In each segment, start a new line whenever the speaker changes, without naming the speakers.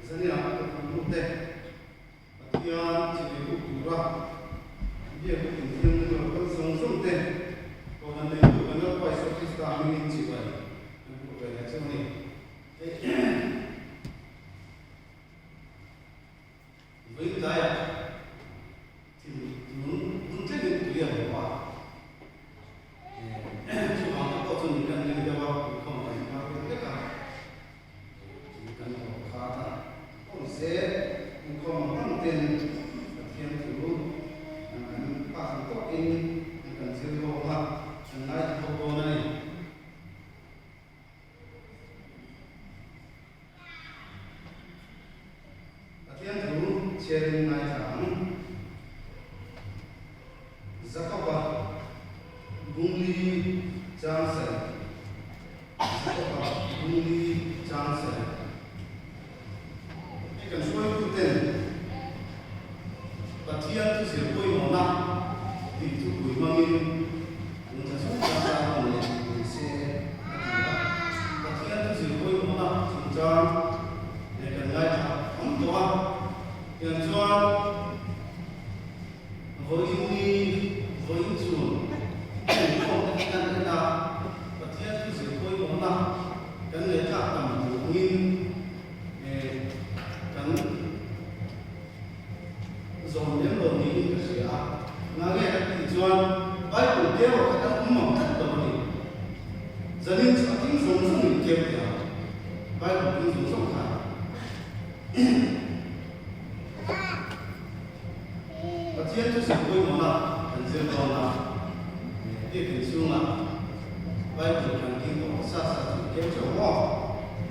Zania ka thawmhnawte Pathian chibai buk tura biak buk inthianghlim lo kal zawng zawng te Kohhran neitu kan Lalpa Isua Krista hmingin chibai kan buk ve leh chauh a ni. Vawiin tlaiah thil tun hun tlengin tui a haw a, chuvang te pawh chu ni kan ring deuh a, inkhawm kan hmar deuh hlek a, tui kan haw kha a awm se, inkhawm ang ang ten Pathian thu kan phak ang tawkin kan zir ho a, kan ngaithla bawk dawn a ni. Pathian thu chhiarin ngaithla ang. Jakoba Bungli Changsen Jakoba Bungli Changsen Hei kan hruaituten Pathian thu zir pawimawhna tih thupui hmangin Nunthla chungchang tan rawn leh ni se a ti a. Pathian thu zir pawimawhna chungchang leh kan ngaithla awm tawh a, tiang chuan vawiin ni vawiin chhun inkhawm te hi kan en a, Pathian thu zir pawimawhna kan ngaihthlak tam duh angin kan Zawm lem lo niin ka hria a, ngange ka tih chuan Bible keu ah kha kan awm mang tlat lo a ni. Zanin chu a thing zawng zawng in keu teh ang, Bible thing zawng zawng khan. Pathian chu zir pawimawhna kan zir dawn a, biakin chhungah Bible kan keng tawh sa sa chu keu teuh maw?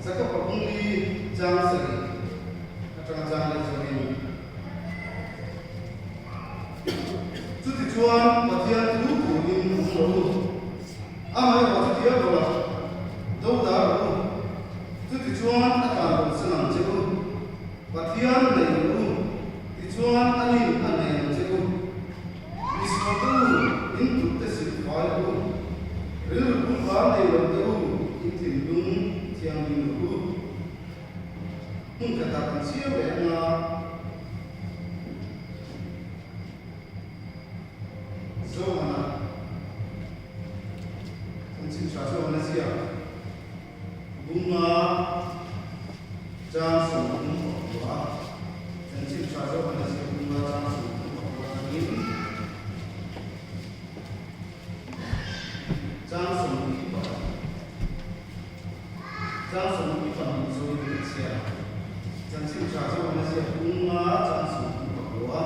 Jakob-a bungli chang sarih atanga chang leh chuanin Chutichuan Pathian thu thuin awm rawh u, amaherawh chu diabol-a do dar rawh u, chutichuan a tlan rawn san ang che u. Pathian nei rawh u, tichuan a nin a nei ang che u. Misual te u, in kut te sil fai rawh u, rilru pumhar nei lo te u, in thinlung thianghlim rawh u. Hmun khatah kan chhiar leh ang a. Zohana chanchin tha Zohana ziak bunga chang 39 chanchin tha Zohana ziak bunga chang 36 atangin chang 21. Chang 22 zawin ka chhiar a, chanchin tha chu an ziak ung a, chang 29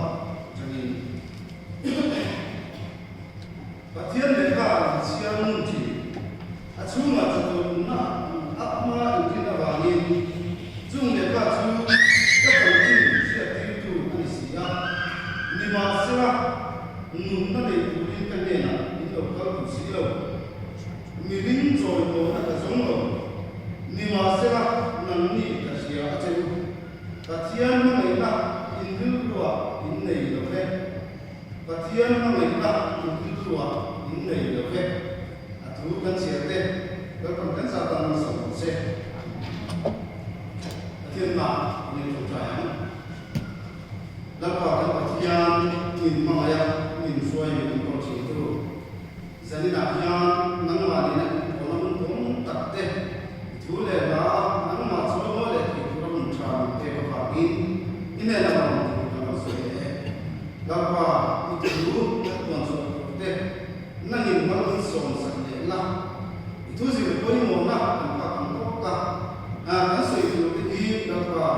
atangin Pathian lehkha an chhiar ngun thin. A chhungah chatuanna a hma inrin avangin chung lehkha chu ka chanchin hriattirtu a ni si a, nimahsela nunna nei turin ka hnenah min lo kal duh si lo. Miring chawi tawhna ka zawng lo. Nimahsela, nangni ka hria a che u. Pathian hmangaihna in rilruah in nei lo ve. Pathian hmangaihna in rilruah in nei lo ve. A thu kan chhiar te, Lalpan kan zah tan hmasa lo che. Pathian hna min ṭawngṭai ang. Lalpa kan Pathian min hmangaih a, min hruai min enkawl ṭhintu. Zaninah hian nangmah nena inpawhna hun pawm tak te, i thu leh hla, nangmah chu mawi leh thei tura hun tha min pek avangin i hnena rawn tur kan lo sawi leh e. Lalpa, i thu kan puan chhuah tur te nangin mal min sawm sak leh la, i thu zir pawimawhna kan phak ang tawk a, kan sawi tur te hi Lalpa,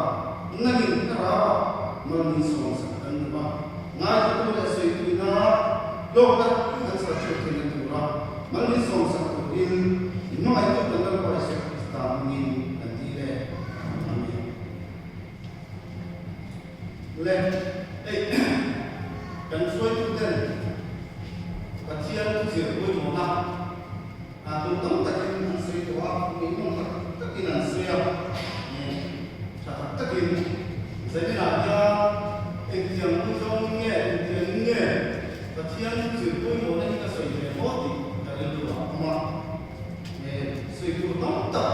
nangin thlarauah mal min sawm sak kan duh a. Ngaithatu leh sawipuina hlawkna kan chhar chhuak theihna tura mal min sawmsak turin in hmangaihtu kan Lalpa Isua Krista hmingin kan ti le. Amen. Le, hei kan hruaituten Pathian thuzir pawimawhna tum tam takin an sawi tawh a, ngaihnawm tak takin an sawi a, tha tak takin Zaninah hian engtiang hun zawngin nge, engtiangin nge Pathian zir pawimawhna hi ka sawi ve maw tih ka rilru ah a awm a. Sawi tur tam tak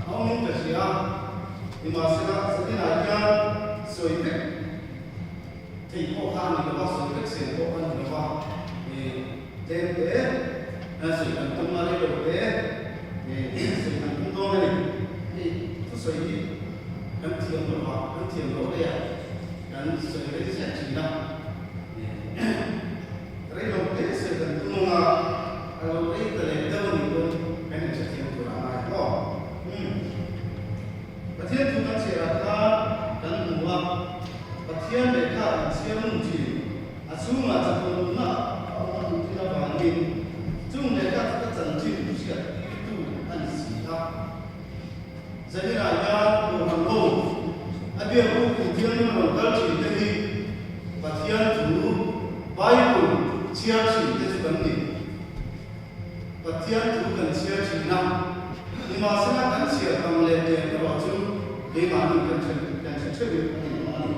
a awmin ka hria a, nimahsela Zaninah hian. Sawi vek theih pawh kha a ni lo va, sawi vek sen pawh a ni lo va, tlem te sawi kan tum a, rei lo te sawi kan tum dawn a ni. Hei thusawi hi kan thiam lo va, kan thiam loh leh ah kan sawi rei ziah thin a, rei lo te sawi kan tum ang a, a lo rei ta leh deuh a nih pawn kan inhrethiam tur a ngai hlawm. Pathian thu kan chhiarah khan kan hmu a, Pathian lehkha in chhiar nung thin, a chhungah chatuan nunna a awm a duh thin avangin chung lehkha chu ka chanchin hriat tirtu a ni si a. Zaninah hian Kohhran ho a biakbuk inthianghlim a rawn kal thin te hi Pathian thu, Bible, chhiar thin te chu kan ni. Pathian thu kan chhiar thin a, nimahsela kan chhiar tam leh tlem erawh chu keimahni kan hre kan hre theuhin a nih awm a ni.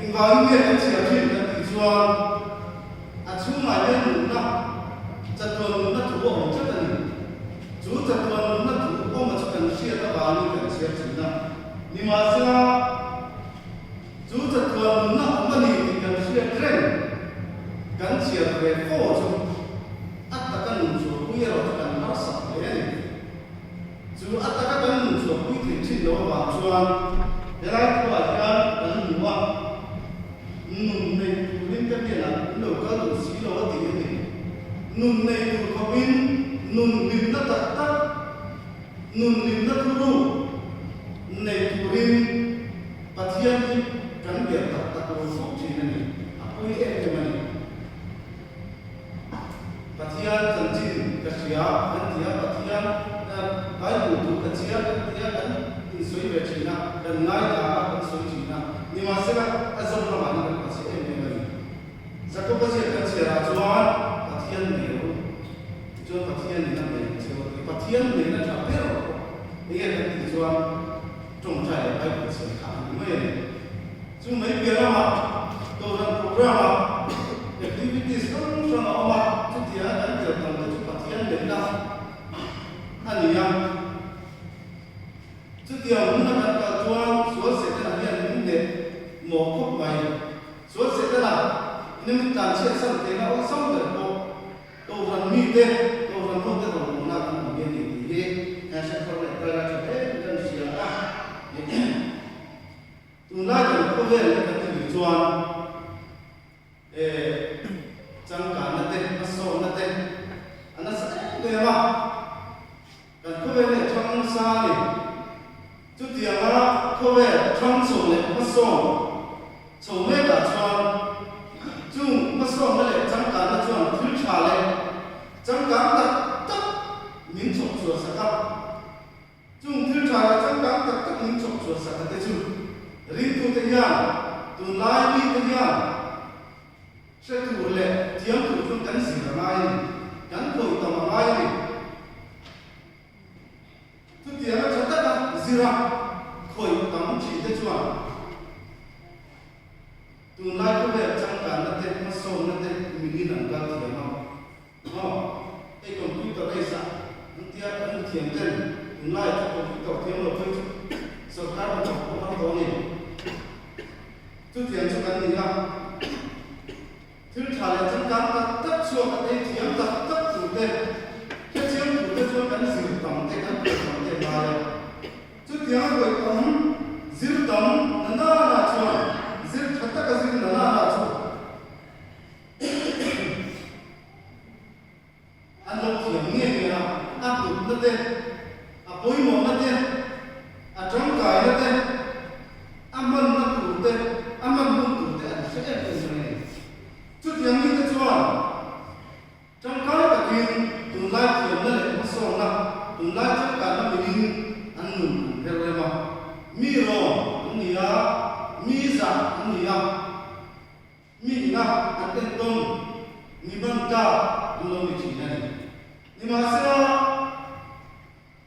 Engvangin nge kan chhiar thin kan tih chuan a chhungah hian nunna, chatuan nunna thu a awm tlat a ni. Chu chatuan nunna thu awma chu kan hriat avangin kan chhiar thin a, nimahsela chu chatuan nunna awm a ni tih kan hriat reng kan chhiar ve fo chu A taka nun chhuahpui erawh chu kan harsak hle a ni. Chu a taka kan nun chhuahpui theih thin loh avang chuan helai thuah hian kan hmu a, nun nei turin ka hnenah in lo kal duh si lo a ti a ni. Nun nei tur khawpin nun hlimna tak tak, nun hlimna thuruk nei turin Pathian hi kan biak tak tak lo fo thin a ni. A pawi em em a ni. Pathian chanchin ka hria kan ti a, Pathian Bible thu ka chhiar kan ti a, kan insawi ve thin a, kan ngaithla a, kan sawi thin a. Nimahsela, a zawm lamah hian kan pachhe em em a ni. Jakoba ziak kan chhiarah chuan Pathian nei rawh u, tichuan Pathian in a nei ang che u a ti. Pathian neihna tha ber pawh enge kan tih chuan tawngtai leh Bible chhiar kha a ni mai a ni. Chu mai piah lamah Kohhran program-ah activities hrang hrang a awm a, chutia kan tel tam te chu Pathian neihna a ni a. Chutiang hmuna kan kal chuan sual Setana hian min hneh mawh khawp mai. Sual Setana ina min tlanchhiatsan theihna awlsam ber pawh Kohhran mite, Kohhran hote rawn awmna kan awm hi a ni tih hi kan hre thar leh ta la tha hle in kan hria a. Tunlai kan khawvel hi kan tih chuan eh changkanna te, hmasawnna te a nasa em em a, kan khawvel hi a thang nasa a ni. Chutianga khawvel thang chho leh hmasawn chho mekah chuan chung hmasawnna leh changkanna chuan thil tha leh changkang tak tak min chhawp chhuah sak a. Chung thil tha leh changkang tak tak min chawp chhuah sak a te chu ringtute hian tunlai mite hian hre tur leh thiam tur chuan kan zir a ngai a ni, kan khawih tam a ngai a ni. Chutianga tha taka zira khawih tam thin te chuan tunlai khawvel changkanna te, hmasawnna te milin an kal thiam a. Maw? Hei computer race ah an tia kan hmu thiam ten tunlai chu computer thiam lo phei chu sorkar hnathawk pawh har dawn e. Chutiang chu kan ni a, thil tha leh changkang tak tak chhuak a ei thiam tak tak tur te, hrethiam tur te chuan kan zir tam te kan khawih tam te ngai a. Chutiang a khawih tam, zir tam na na na chuan zir tha taka zir na na na chu An lo thiam nge nge a, a hlutna te, a pawimawhna te, a tangkaina te, a hmanna tur te, a hman hun tur te an hre em em mai a ni. Chutiang mite chuan tangkai takin tunlai thiamna leh hmasawnna, tunlai changkanna milin an nun an her rem a. Mi rawn an ni a, mi zah an ni a. Mi ina an entawn ni ban ta an lo ni thin a ni. Nimahsela,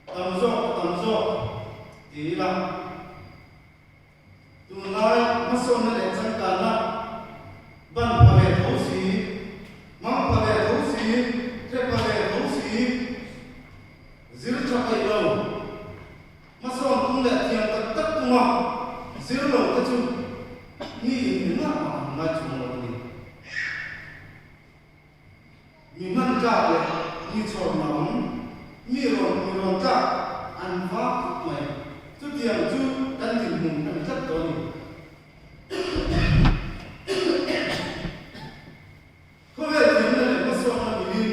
tam zawk a tam zawk ti ila, tunlai hmasawnna leh changkanna ban pha ve tho si, hmang pha ve tho si, hre pha ve tho si, zir tha peih lo, hmasawn tum leh thiam tak tak tuma zir lo te chu. ngai chuang lo a ni. Mi hman tlak leh mi chhawr hnam, mi rawn mi rawn tlak an vak khawp mai. Chutiang chu kan dinhmun a ni tlat tawh a ni. Khawvel thimna leh hmasawnna milin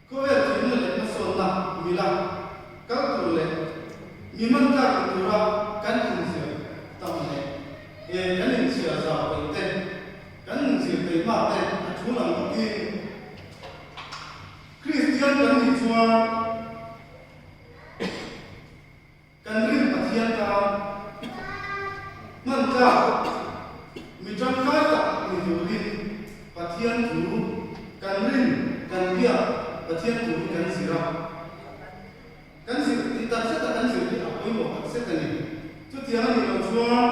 Khawvel thimna leh hmasawnna mila kal tur leh mi hman tlak ni tura kan inzir tam leh he kan inchhiar zau peih te, kan inzir peih hma te a thu lang bawkin Kristian kan nih chuan Kan rin Pathian tan hman tlak mi tangkai tak ni turin Pathian thu kan rin kan biak Pathian thu hi kan zir a, kan zir tih tak zet a kan zir hi a pawimawh tak zet a ni. Chutiang a nih loh chuan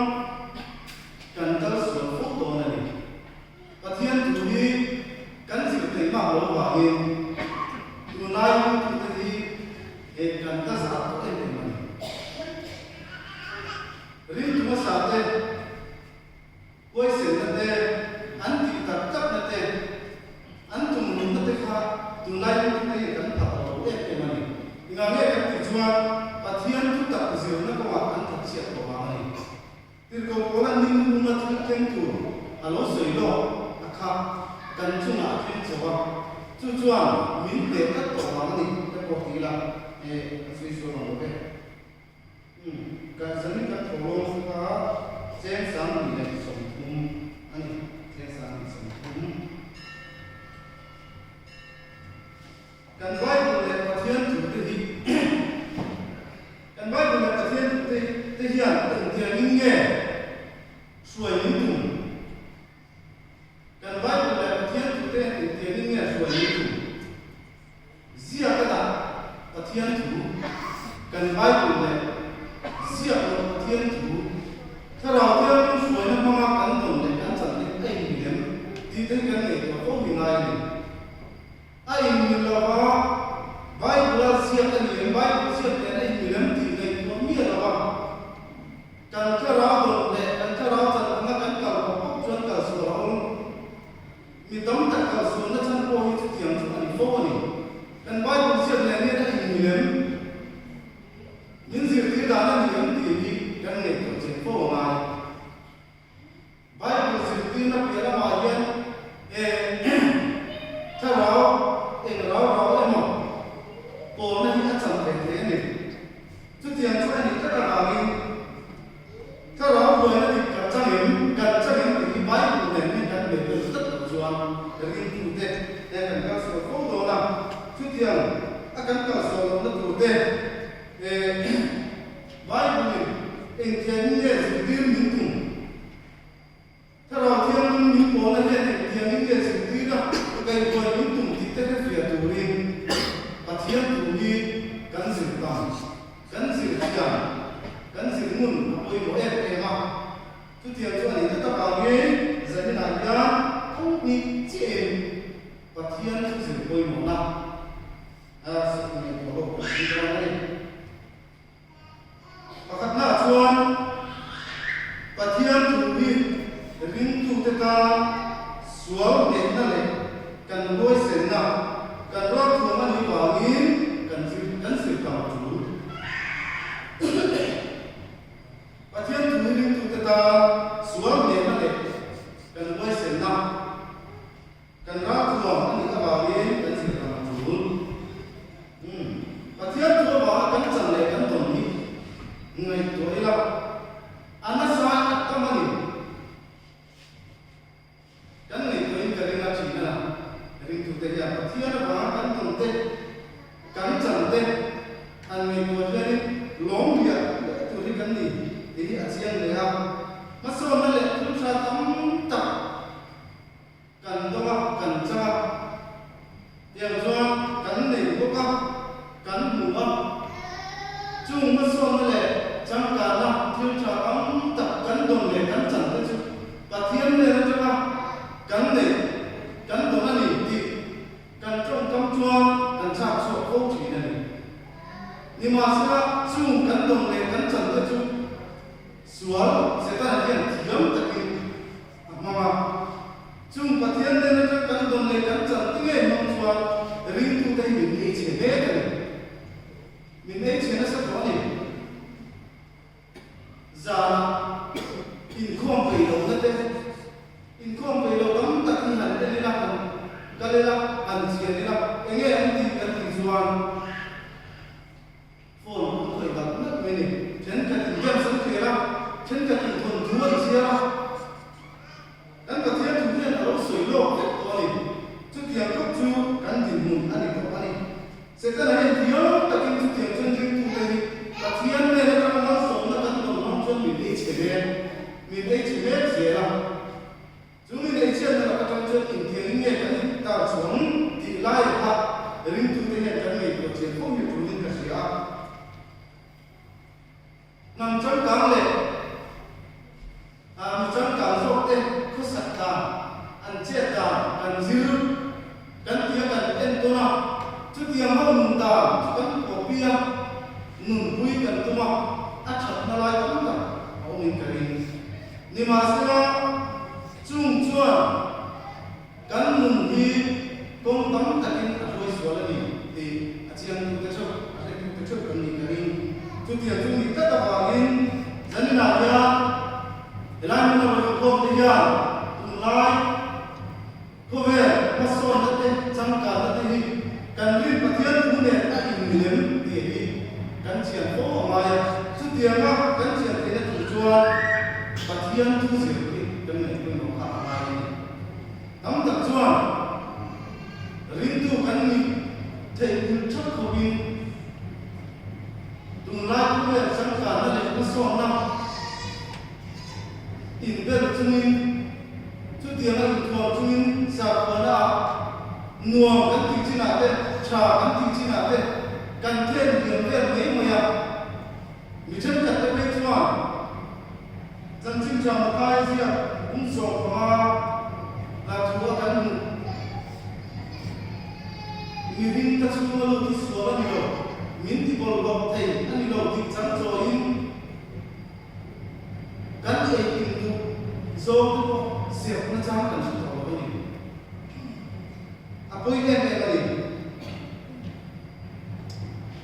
kan kal sual fo dawn a ni. Pathian thu hi kan zir theih mak lo vangin tunlai ringtute hi he kan ta zah tawh em em a ni. Ringtu hmasa te, huaisenna te, an tih tak takna te, an tumruhna te kha tunlai ringtute hian kan pha tawh lo em em a ni. Engah nge kan tih chuan Pathian thu tak zirna kawngah kan thatchhiat tawh vang a ni. Tirhkoh Paula ning hmunga thil thleng tur a lo sawi lawk a kha kan chungah a thleng chho a, chu chuan min hneh tlat tawh vang a ni te pawh ti ila e ka sawi sual ang lo ve. Umm, kan zanin kan tho lawng chu kha cheng 2030 a ni, cheng 2030. Kan Bible leh Pathian thu te hi Kan Bible leh Pathian thu te te hian engtiangin nge hruai min tum? Kan Bible leh Pathian thu te engtiangin nge hruai min tum? Ziak a dah Pathian thu Kan Bible leh ziak loh Pathian thu Thlarau Thianghlim hruaina hmanga kan dawn leh kan chan leh a inmilem tih te hi kan ngaihtuah fo hi ngai a ni. A inmil lo va, Bible-a ziak a ni em? Bible ziak nen a inmil em tih ngaihtuah miah lo va, kan thlarau dawn leh kan thlarau chan anga kan kal pawp pawp chuan kal sual a awm. Mi tam tak kal sualna chhan pawh hi chutiang chu a ni fo a ni. Kan Bible ziak nen hian a inmil em? Min zirtir dan a ni em tih hi kan ngaihtuah chian fo a ngai. Bible zirtirna piah lamah hian thlarau eng rau rau emaw pawlna hi a cham ve thei a ni. Chutiang chu a nih tlat avangin thlarau hruaina dik kan chang em, kan chang em tih hi Bible nen hian kan hmeh tel tlat loh chuan ringtute he kan kal sual fo dawn a. Chutiang a kan kal sual lohna turte Bible-in engtiangin nge zirtir min tum? Thlarau Thianghlim min pawlna hian engtiangin nge zirtir a kaihhruai min tum tih te hrefiah turin Pathian thu hi kan zir tam, kan zir thiam, kan zir ngun a pawimawh em em a. Chutiang chu a nih tlat avangin zaninah hian kawng hnih chiahin Pathian thu zir pawimawhna a ngaihtuah ho kan ti dawn a ni. Pakhatna chuan Pathian thu hi ringtute tan sual hnehna leh kan huaisenna, kan ralthuam a nih vangin kan zir kan zir tam a tul. Pathian thu hi ringtute tan sual hnehna leh kan huaisenna, Kan ralthuam a nih avangin kan zir tam a tul. Umm, Pathian thu avanga kan chan leh kan tawn hi ngaihtuah ila, a nasa a tam a ni. Kan ngaihtuahin ka ring a thin a, ringtute hian Pathian avanga kan tawn te, kan chan te han ngaihtuah hianin lawm riah leh tur hi kan ni tih hi a chiang hle a. Hmasawnna leh thil tha tam tak Kan dawng a, kan chang a, tiang chuan kan nei bawk a, kan hmu a. Chung hmasawnna leh changkanna thil tha tam tak kan dawn leh kan chan te chu Pathian hnen atanga kan nei, kan dawn a ni tih kan tawngkam chuan kan chhak chhuak fo thin a ni. Nimahsela, chung kan dawn leh kan chan te chu sual Setana hian thiam takin. dawn leh kan chan te ngei hmang chuan ringtute hi min ei chhe mek a ni. Min ei chhe nasa tawh a ni. Zanah inkhawm peih lohna te, inkhawm peih loh tam tak hi han en ila, han kal ila, han chian ila, enge an tih kan tih chuan phone an khawih dat nalh mai a ni. Thenkhatin games an khel a, thenkhatin thawnthu an chhiar a. Kan Pathian thu hian a lo sawi lawk vek tawh a ni. Chutiang khawp chu kan dinhmun a ni tawh a ni. Setana hian thiam takin chutiang chuan ringtute hi Pathian nen atanga malsawmna kan dawn hmang chuan min ei chhe mek, min ei chhe mek zel a. Chu min ei chhiatna lak atang chuan inthiangin nge kan intar chhuang tih laiah kha ringtute hian kan ngaihtuah chian fo hi tulin ka hria a. Hnam changkang leh mi changkang zawkte khawsak dan, an chet dan kan zir, kan tia kan entawn a, chutiang ho nun dan chu kan copy a, nunpui kan tum a, a thatna lai tam tak a awmin ka ring. Nimahsela, chung chuan kan nun hi kawng tam takin a hruai sual a ni tih a chiangtute theuh, a hretute theuh kan nih ka ring. Chutiang chu nih tlat avangin zaninah hian helai hmuna rawn inkhawmte hian tunlai khawvel hmasawnna te, changkanna te hi kan rin Pathian thu nen a inmilem tih hi kan chian fo a ngai a. Chutianga kan chian theihna tur chuan Pathian thu zir hi kan ngaihpawimawh kha a ngai a ni. Tam tak chuan ringtu kan nih theih nghulh thap khawpin tunlai khawvel changkanna leh hmasawnna inbel chungin chutianga inthuam chungin sakhuana ah nuam kan tih chinah te, tha kan tih chinah te kan then liam vel mai mai a. Mi thenkhat te phei chuan chanchin tha Mathai ziak 15 la thu a kan hmuh. Mihring ka chhunga lut hi sual a ni lo, min ti bawlhhlawh thei a ni lo tih chang chawiin kan ei in duh zawng te pawh serhna chang kan hre tawh lo a ni. A pawi em em a ni.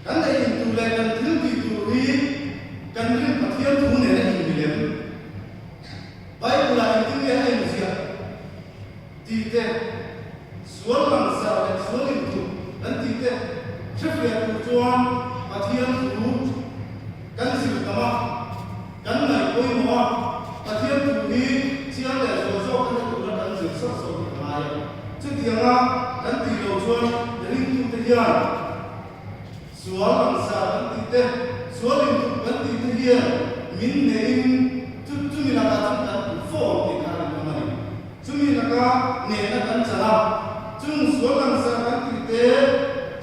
Kan ei in tur leh kan thil tih tur hi kan rin Pathian thu nen a inmilem. Bible-ah engtin nge a inziah tih te, sual langsar leh sual inthup kan tih te hrefiah tur chuan Pathian thu kan zir tam a, kan ngaih pawimawh a, Pathian thu hi chiang leh zual zawk a hre tura kan zir sawk sawk hi a ngai a. Chutianga kan tih loh chuan ringtute hian sual langsar kan tih te, sual inthup kan tih te hian min neihin chu chumi lakah chuan kan tlu fo ang tih kha a rinawm a ni. Chumi laka nehna kan chan a, chung sual langsar kan tih te,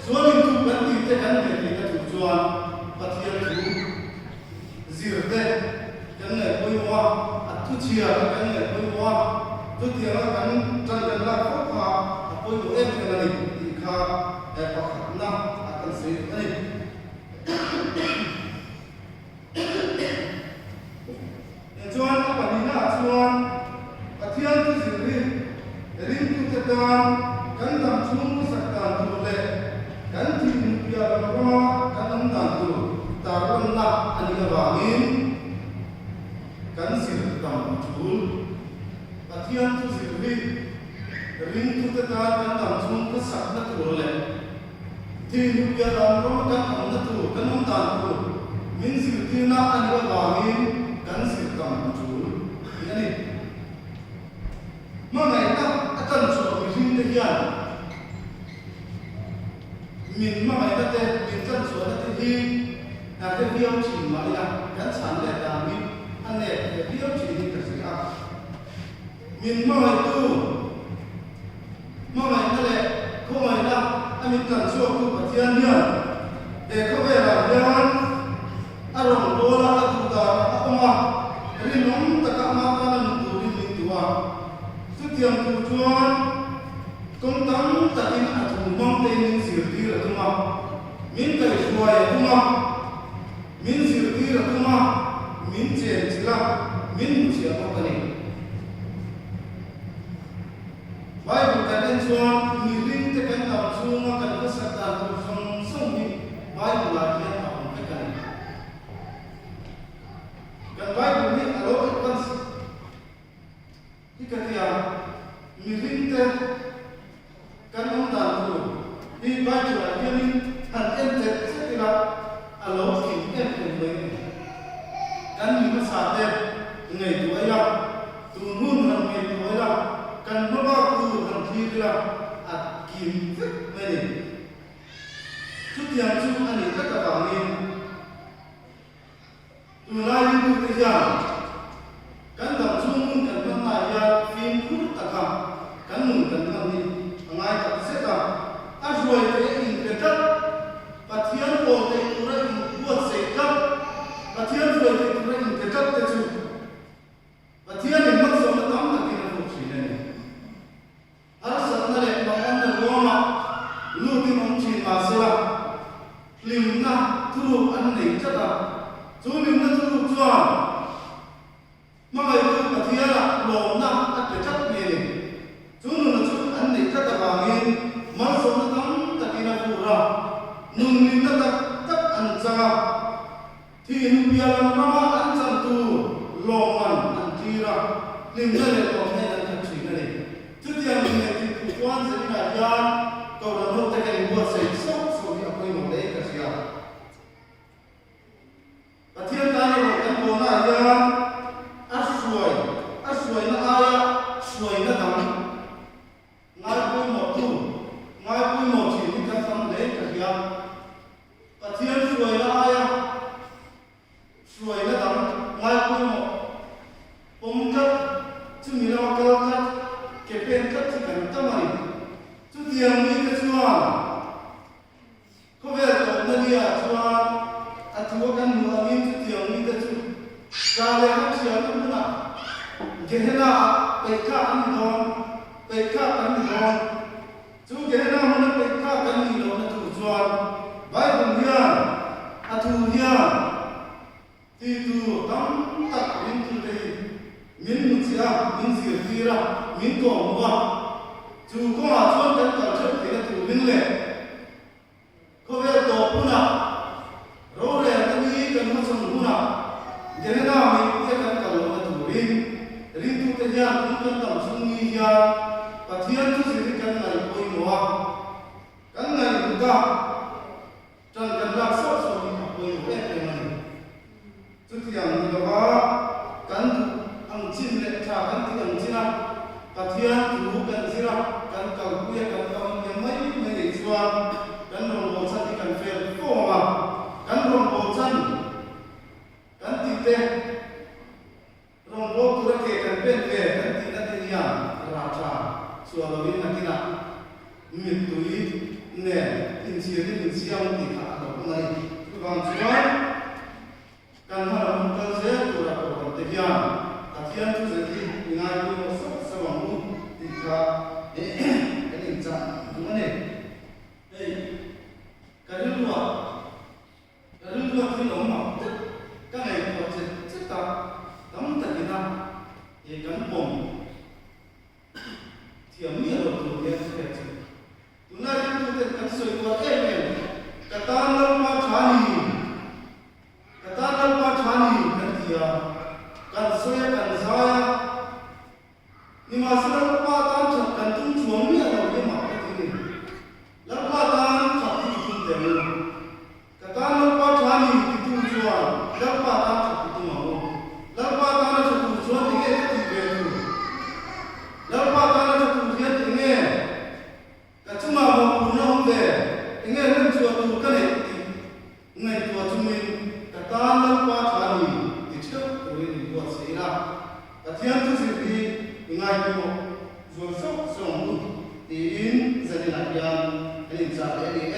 sual inthup kan tih te kan hne theihna tur chuan Pathian thu zir te kan ngaih pawimawh a, a thuchhia te kan ngaih pawimawh a, chutianga kan tan kan lak fo kha a pawimawh em em a ni tih kha pakhatna a kan sawi duh a ni. Tichuan a pahnihnaah chuan Pathian thu zir hi ringtute tan kan dam chhung hmasak dan tur leh kan thih hmuh piah lam rama kan awm dan tur tarlanna a nih avangin kan zir tam a tul. Pathian thu zir hi ringtute tan kan dam chhung hmasakna tur leh Thih hnu piah lam rama kan awmna tur, kan awm dan tur min zirtirna a nih avangin kan zir tam a tul tih a ni. Hmangaihna a tan chhuah mihringte hian min hmangaihna te, min tan chhuahna te hi kan hre viau thin mah ila kan chhan let dan hi a nep leh viau thinin ka hria a. Min hmangaihtu. Hmangaihna leh khawngaihna a min tlan chhuaktu Pathian hian he khawvelah hian a rawn bawl a, a duh dan a awm a, rinawm taka ama tana nun turin min duh a. Chutiang tur chuan kawng tam takin a thu hmang tein min zirtir a tum a, min kaihhruai a tum a, min zirtir a tum a, min chenchilh a, min hmuchhiah bawk a ni. Bible kan en chuan. em em mai a ni. Kan mi hmasa te ngaihtuah ila, tun hun han ngaihtuah ila, kan hmabak tur han thlir ila a kim vek mai a ni. Chutiang chu a nih tlat avangin tunlai ringtute hian kan dam chhung hun kan hmannaah hian fimkhur taka kan nun kan hman hi a ngai tak zet a, a hruai theih a inpe tlat, Pathian pawl theih tura inbuatsaih tlat, Pathian hruai theih tura inpe tlat te chu Pathianin hmansawmna tam takin a hmuh thin a ni. Harsatna leh manganna ruangah lutin awm thin mah sela, hlimna thuruk an nei tlat a. Chu hlimna thuruk chuan hmangaihtu Pathianah lawmna a pe tlat mai a ni. Chu nuna chu an neih tlat avangin malsawmna tam takin a vur a, nun hlimna tak tak an chang a. Thih piah lam rama an chan tur lawmman an tir a, hlimna leh lawmna in an khat thin a ni. Chutiang in leh tih tur chuan Zeninah hian Kohhran hote ka inbuatsaih sauh sauh hi a pawimawh hle ka hria. Pathian tan erawh kan bawlnaah hian a hruai a hruaina aia hruaina dang ngai pawimawhtu ngai pawimawh thin hi kan tam hle ka hria. Pathian hruaina aia hruaina dang ngai pawimawh pawm tlat, chumi lama kal tlat, ke pen tlat hi kan tam a ni. Chutiang mite chuan khawvel tawpna niah chuan a thu a kan hmuh angin chutiang mite chu tla leh han hriatna hmunah Gehenna-ah peihtlak an ni dawn, peihtlak an ni dawn. Chu Gehenna hmuna peih tlak kan nih lohna tur chuan Bible hian a thu hian ti tur tam tak ringtute hi min hmu chiah a, min zirtir a, min kawhhmuh a. Chu kawngah chuan kan kal theuh theihna turin leh Khawvel tawp hunah, rorelna ni kan hmachhawn hunah Gehenna meipuia kan kal lohna turin ringtute hian kum kan tam chhung ni hian Pathian thu zir hi kan ngaih pawimawh a, kan ngaihhlut a, ṭan kan lak sauh sauh hi a pawimawh em em a ni. Chutiang ni lova kan duh ang chin leh tha kan tih ang chin a, Pathian thu kan zir a, kan kalpui a, kan kalpui mai mai nei chuan kan rawngbâwl chan hi kan fel fo ang a, kan rawngbâwl chan kan tih te, rawngbâwl tura ke kan pen ve kan tihna te hian rah tha chhuah lovin nakinah mittui nen inchhirin insiam tih kha a lo awm a ni. Chuvang chuan. Kan hma lam hun kal zel tura Kohhran te hian Pathian thu zet hi i ngai pawimawh sauh sauh ang u tih kha kan inchah duh a ni. Hei ka rilruah ka rilruah thil awm mak deuh ka ngaihtuah chet chet a, tam takin a kan pawm thiam miah lo tur hian ka hriat chu. Tunlai ringtuten kan sawi kual em em, Ka tan Lalpa tha ni, ka tan Lalpa tha ni kan ti a, kan sawi a, kan zai a, nimahsela Lalpa tan that kan tum chuang miah lo hi mah ka ti ni. Lalpa tan that hi i tum teh u. Ka tan Lalpa tha ni titu chuan Lalpa tan tha ti tum ang u. Lalpa tana tha tur chuan enge ka tih ve tur? Lalpa tana tha tur hian enge ka chungah mawhphurhna awm ve? Enge hlemchhuah tur ka neih tih ngaihtuah chungin ka tan Lalpa tha ni ti theuh turin in buatsaih ila. Pathian thu zir hi i ngaipawimawh zual sauh sauh ang u tiin zaninah hian kan inchah leh a ni e.